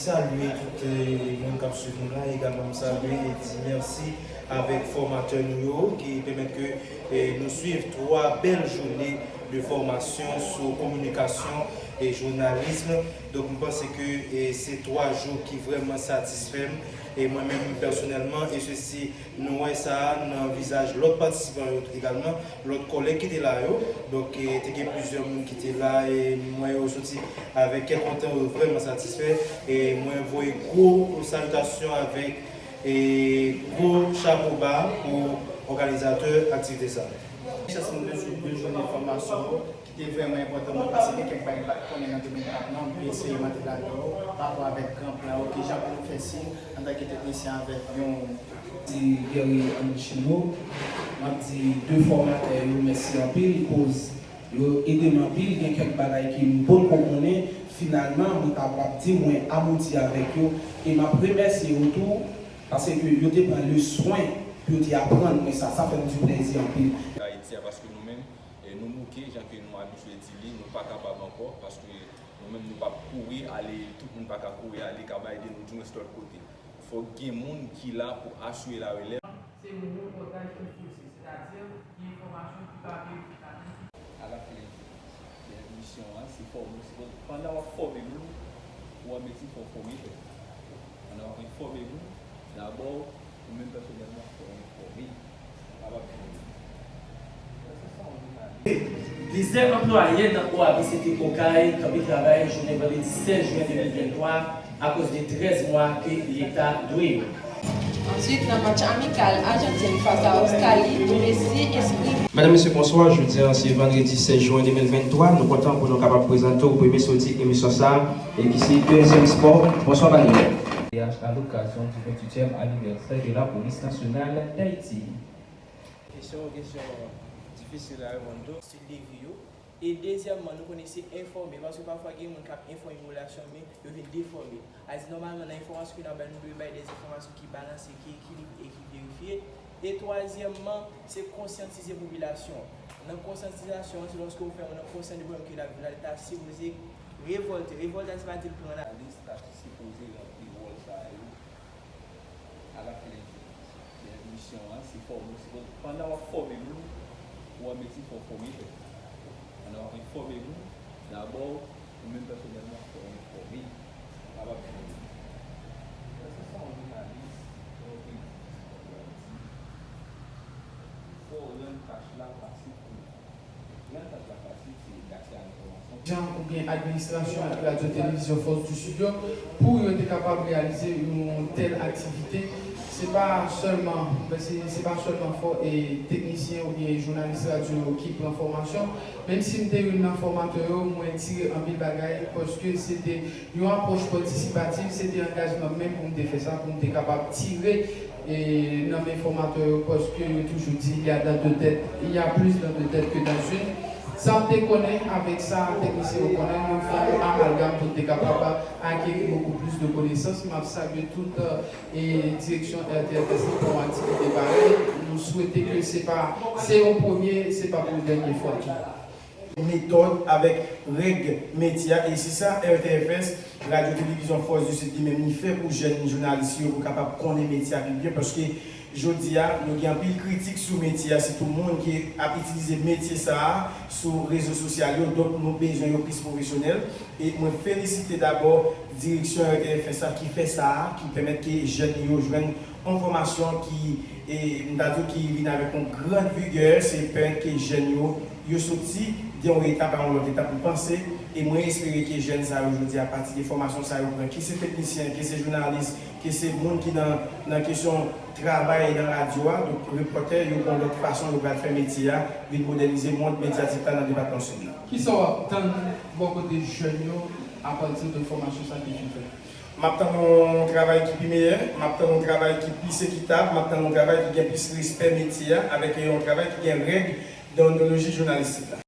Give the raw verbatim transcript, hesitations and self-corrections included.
Salye tout eh, moun k ap swiv nou la, egalman m salye e di mèsi avèk fòmatè nou yo ki pèmèt ke eh, nou swiv twa bèl jounen de fòmasyon sou kominikasyon e jounalis. Donk m panse ke eh, se twa jou ki vrèman satisfè m e mwen menm pèsonèlman e se si nou wè sa nan vizaj lòt patisipan yo egalman, lòt kòlèg ki te la yo. Donk, e, te gen plizyè moun ki te la e m wè yo soti avèk kè kontan, yo vrèman satisfè. E mwen voye gwo salitasyon avèk e gwo chapo ba pou òganizatè aktivite sa. Chans mwen de, de jounen fòmasyon yo ki te vrèman enpòtan mwen paske gen kèk bagay m pa t konnen nan domèn pa m nan, m te eseye m antre ladan yo pa rapò avèk gran plan yo, kijan pou nou fè siy antanke teknisyen avèk yon Ti Guerrier Annichino, m ap di de fòmatè yo mèsi anpil, koz yo ede m anpil, gen kèk bagay ke m potko konnen, finalman, mwen kapab di mwen abouti avèk yo, e m ap remèsye yo tou, paske yo te pran le swen pou yo te aprann mwen sa, sa fè m di plèzi anpil. Ayiti a, paske nou menm, e, nou mouke, jan ke nou abitye di li, nou pa kapab ankò, paske nou menm nou p ap kouri ale, tout moun pa ka kouri ale, ka bay de nou, du moins lòt kote. Fòk gen moun ki la pou asire larelèv. Se yon repòtaj ki poze, sètadi gen enfòmasyon ki pa verifikatif. Alafen, misyon an, se fòme, se pandan w ap fòme moun, ou an mezi fò w fòme pèp. Pandan w ap enfòme moun, dabò, ou menm pèsonèlman, fò w enfòme. Ou kapab fòme. Plizyè anplwaye nan O A B C T Okay kanpe travay jounen vandredi sèz jen de mil venntwa akoz de trèz mwa ke Leta dwe yo. Answit, nan match amikal Ajantin fas a Ostrali, Messi eksprime. Medam, mesye, bonswa. Jodi a, se vandredi sèz jen de mil venntwa. Nou kontan pou nou kapab prezante w premye soti emisyon sa a, e ki se Dezyèm Spò. Bonswa, Daniel. A lokazyon di venntuityèm anivèsè de la Polis Nasyonal d Ayiti. Kesyon, kesyon difisil a reponn tou. Stil de vi yo. E dezyèmman, nou konnen se enfòme, paske pafwa gen moun k ap enfòme yon relasyon, men yo vin defòme. A di, nòmalman, nan enfòmasyon ke n ap bay, nou dwe bay de enfòmasyon ki balanse, ki ekilibre e ki verifye. E twazyèmman, se konsyantize popilasyon an. Nan konsyantizasyon an, se lòske ou fè moun nan konsyan de pwoblèm ke l ap viv la, li ta sipoze revòlte. Revòlte a, se pa di l pran la. Jounalis ta sipoze ranpli wòl sa yo. Alafen, misyon an, se fòme, se pandan w ap fòme moun, ou an mezi fò w fòme pèp. Pandan w ap enfòme moun, dabò, ou menm pèsonèlman, fò w enfòme. Ou kapab fòme. Lè se sa yon jounalis, yon peyi, fò w rann tach la fasil pou li. Jan oubyen administrasyon Radyo Televizyon Fòs di Sid yo, pou yo te kapab reyalize yon tèl aktivite, se pa sèlman, se, se pa sèlman fò, e, teknisyen oubyen jounalis radyo ki pran fòmasyon. Menm si m te youn nan fòmatè yo, mwen tire anpil bagay, paske se te yon apwòch patisipatif, se te angajman m menm pou m te fè sa, pou m te kapab tire e nan men fòmatè yo, paske yo toujou di, il y a dans deux têtes, il y a plus dans deux têtes que dans une. Sa m te konnen, avèk sa teknisyen yo konnen, nou fè yon amalgam pou n te kapab akeri beaucoup plus de connaissances. M ap salye tout e direksyon R T F S lan pou yon aktivite parèy. Nou swete ke se pa, se yon premye, se pa pou yon dènye fwa tou. Metòd, avèk règ metye a, e se sa R T F S, Radyo Televizyon Fòs di Sid li menm li fè pou jèn jounalis yo pou kapab konnen metye a pi byen, paske jodi a nou gen anpil kritik sou metye a, sitou moun ki ap itilize metye sa a sou rezo sosyal yo, donk nou bezwen yo plis pwofesyonèl. E mwen felisite dabò direksyon R T F S la ki fè sa a, ki pèmèt ke jèn yo jwenn yon fòmasyon ki, e, m ta di w ki vin avèk yon grand vigè, se pèmèt ke jèn yo, yo soti de yon etap a yon lòt etap, m panse, e mwen espere ke jèn sa yo jodi a, apati de fòmasyon sa yo pran, ke se teknisyen, ke se jounalis, ke se moun ki nan, nan kesyon travay nan radyo a, donk repòtè, yo gon lòt fason yo pral fè metye a, vin modènize mond medyatik la nan depatman Sid la. Kisa w ap tann bò kote jèn yo apati de fòmasyon sa ki fin fèt? M ap tann yon travay ki pi meyè, m ap tann yon travay ki plis ekitab, m ap tann yon travay ki gen plis respè metye a, avèk yon travay ki gen règ deontoloji jounalistik la.